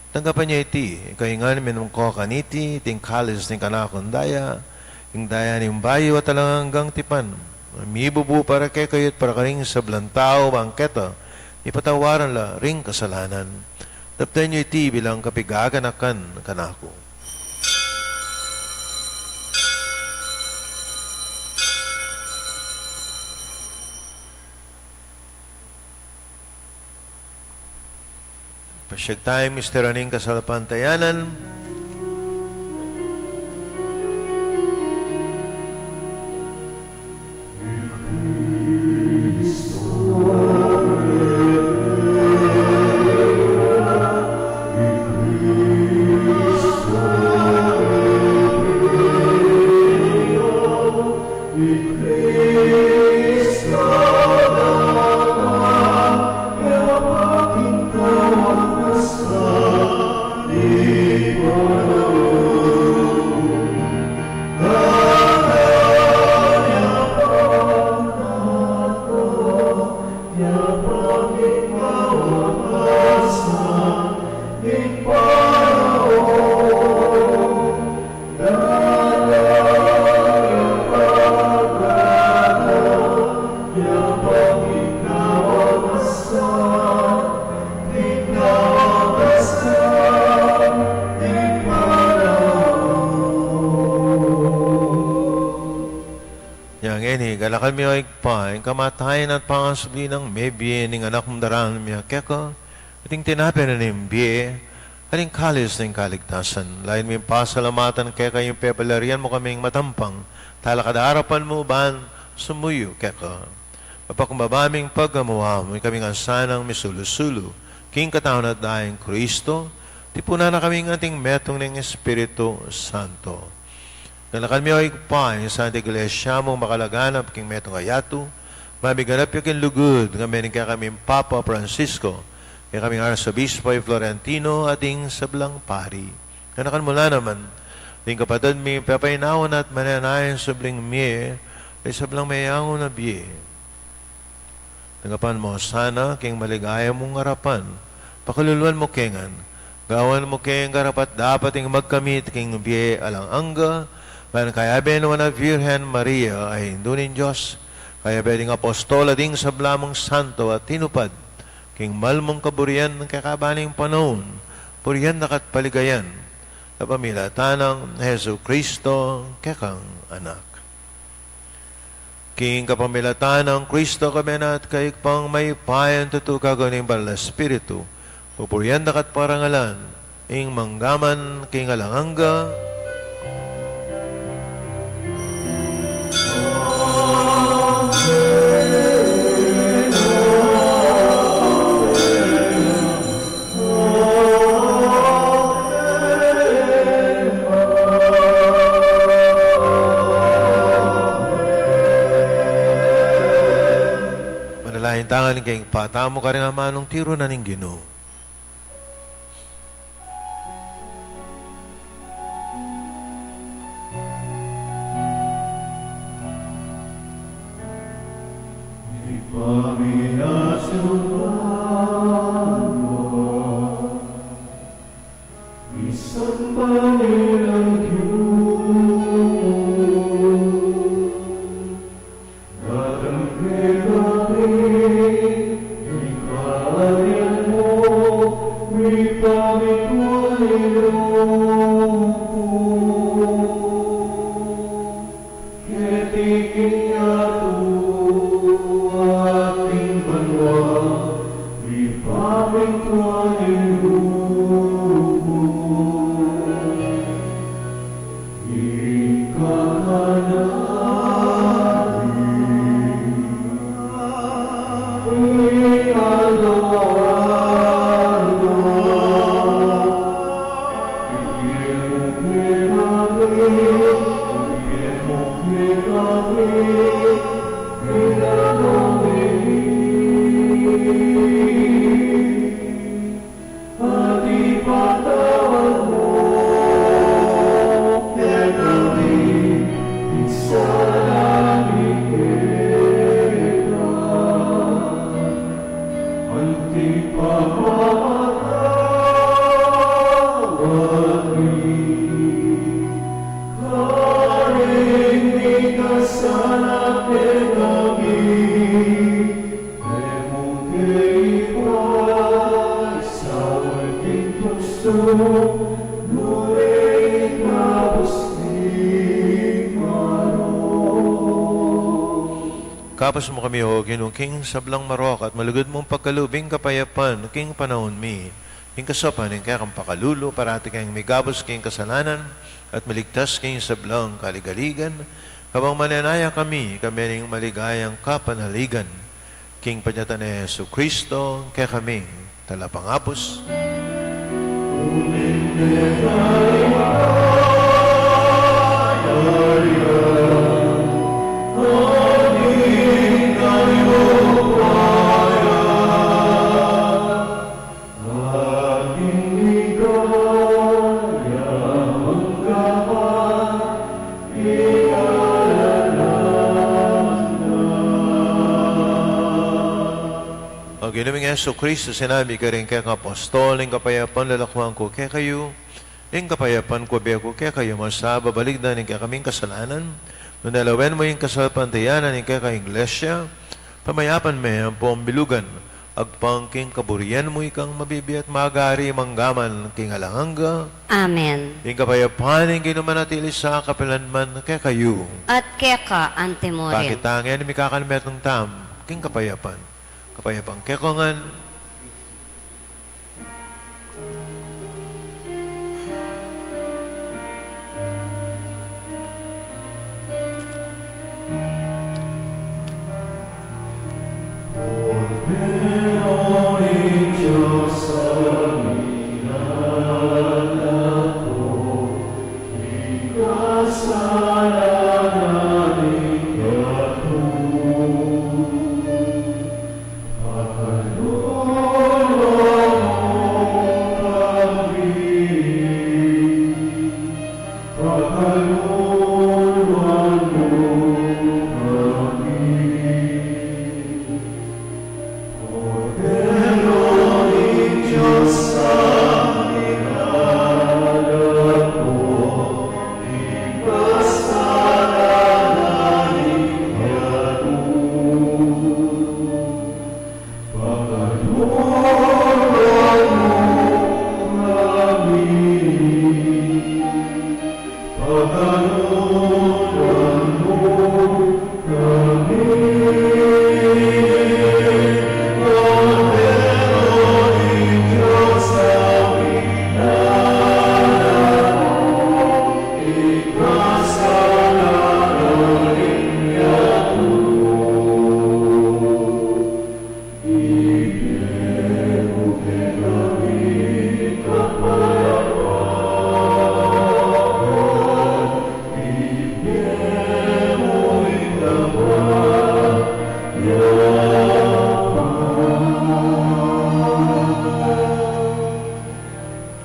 Tanggapan ye iti, kaybat ngan minum ko kaniti, iti ing kalis ning kanakung daya, ing daya ning bayu at alang anggang tipan, mibubu para kekayu at para karing sablang tau, bang keta mipatawaran la ring kasalanan. Daptan yu iti bilang kapigaganakan kanaku. Pasyag taya ing misteryu ning kasalpantayanan. Lakan mi, o Ibpa, ing kamatayan at pangasubli nang mebie ning Anak mung daraun mi keka, at ing tinape na ning bie, at ing kalis ning kaligtasan. Lalu ming pasalamatan keka ing pepalarian mu kaming matampang talakad king arapan mu ban sumuyu keka. Papakumbaba ming pagamuan mu, ikami ngan sanang misulu-sulu king katawan at daya nang Kristo, tipunan na kaming anting metung ning Espiritu Santo. Ganakan mu, o Ibpa, ing Santa Iglesia mung makalaganap king metung a yatu, mamiganap ya king lugud, ngan mening kekaming Papa Francisco, kekaming Arsobispo i Florentino, at ding sablang pari. Ganakan mu la naman ding kapatad mi pepainawa na at manenaya king subling mie, king sablang meyangu na bie. Tanggapan mu la sana king maligaya mung arapan. Pakaluluan mu ke ngan. Gawan mu keng karapat-dapat ing magkamit king bie alang angga, ban kayabe na nang Virgen Maria a Indu ning Dios, kayabe ding apostol at ding sabla mung santo a tinupad king mal mung kaburian king kekaban ning panaun, purian da ka at paligayan, kapamilatan nang Jesucristo, kekang Anak. King kapamilatan nang Kristo, kabie na at kaybat ning Ibpa, tutu kayabe ning Banal a Espiritu, pupurian da ka at parangalan, ing mangga man king alang angga. Manalangin tamu king patamu karing amanung tiru na ning Ginu. Ipaminas yu pa, misamban ing lagyu mu. Datang kekami ing karyan mu, mipamintuan ing lub mu. Keti king yatu at king banua, mipamintuan ing lub mu. Ing kakanan mi king aldo-aldo, ibie mu kekami, ibie mu kekami, king aldo ngeni. At ipatawad mu kekami ing sala mi keka, anti ing pamamatawad mi karing mikasala kekami. E mu ke ipaisaul king tuksu, nune ikabus ing marok. Ikabus mu kami, O Ginu, king sablang marok, at malugud mung pagkalub ing kapayapan king panaun mi. King kasaupan ning kekang pakalulu, parati kaming migabus king kasalanan, at miligtas king sablang kaligaligan, kabang manenaya kami, kambe ning maligayang kapanaligan. King panyatang nang Jesucristo, kekaming Talapangabus. Ang Ginu ming Jesucristo, sinabi karing kekang apostol, ing kapayapan lalakuan ku kekayu, ing kapayapan ku bie ku kekayu, masa babalikdan ing kekaming kasalanan, nune lawen mu ing kasalpantayanan ning kekang Iglesia, pamayapan me ampong bilugan, Agpang king kaburian mu, ikang mabibie at magari mangga man king alang angga. Amen. Ing kapayapan ning Ginu manatili sa kapilan man kekayu. At keka antimurin. Pakit tang yan, mikakanmetung tamu king kapayapan. Kapayapan kekayu ngan.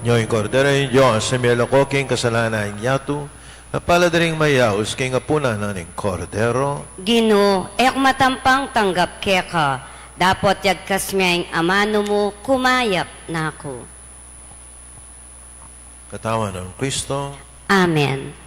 Nyo ing Kordero ning Dios, a mialako king kasalanan ning yatu. Mapalad ding mayaus king apunan ning Kordero. Ginu, e ku matampang tanggap keka, dapot yagkas me ing amanu mu, kumayap na ku. Katawan nang Kristo. Amen.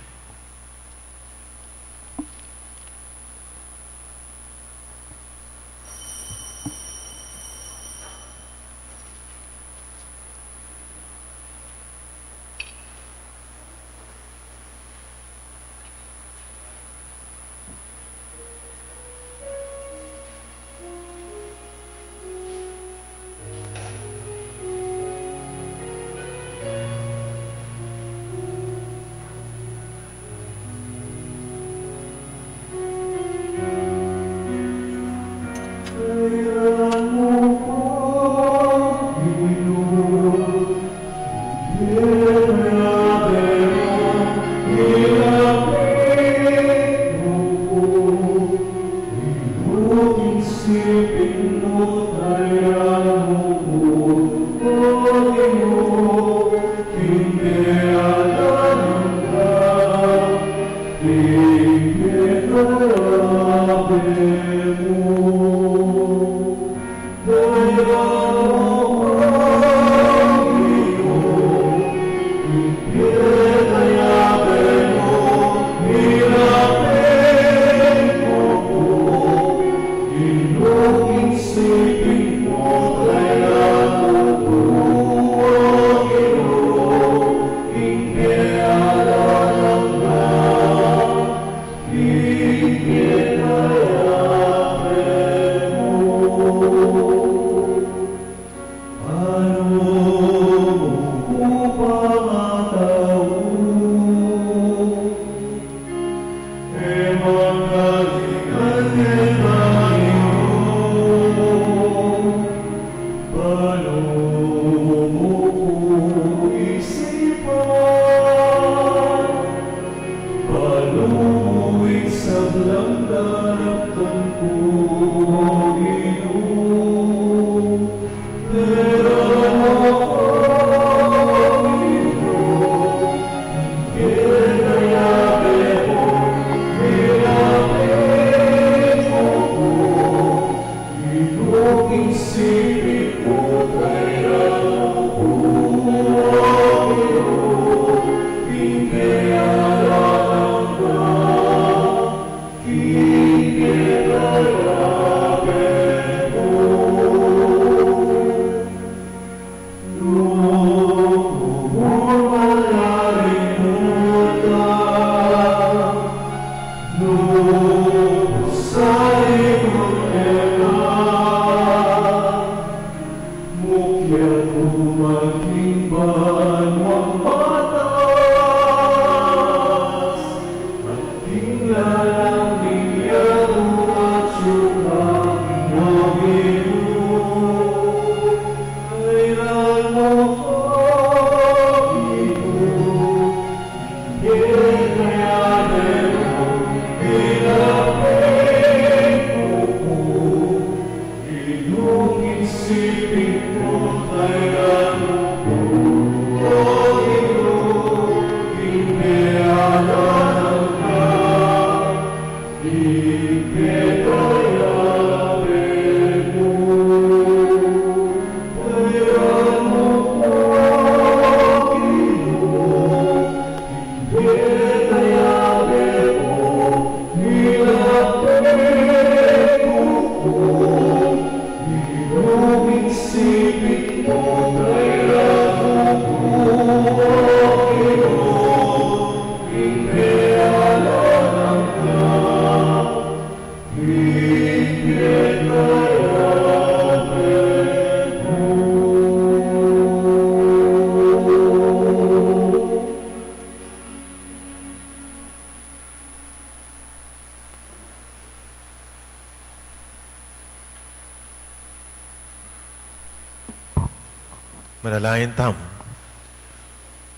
Manalangin tamu.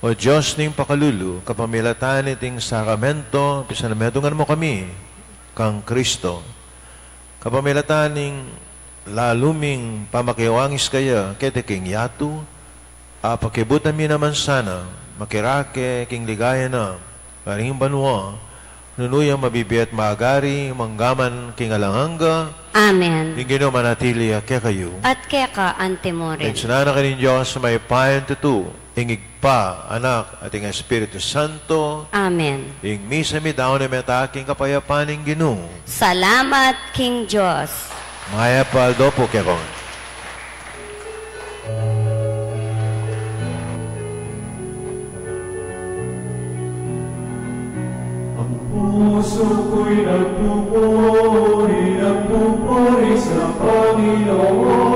O Dios ning pakalulu, kapamilatan niting sakramento, pisanamentungan mu kami kang Kristo. Kapamilatan ning lalu ming pamakiwangis kaya keti king yatu, apakibutan mi naman sana makirake king ligaya na karing banua, nunu yang mabibie at magari manggaman king alang angga. Amen. Ing Ginu manatili ya kekayu. At keka antimurin. Ing sana kaning Dios mayupayang tutu, ing Ibpa, Anak, at ing Espiritu Santo. Amen. Ing misa midaun na meta king kapayapan ning Ginu. Salamat king Dios. Mayap a aldo pu kekayu. Ang puso ko'y nagpupuri, nagpupuri sa Panginoon.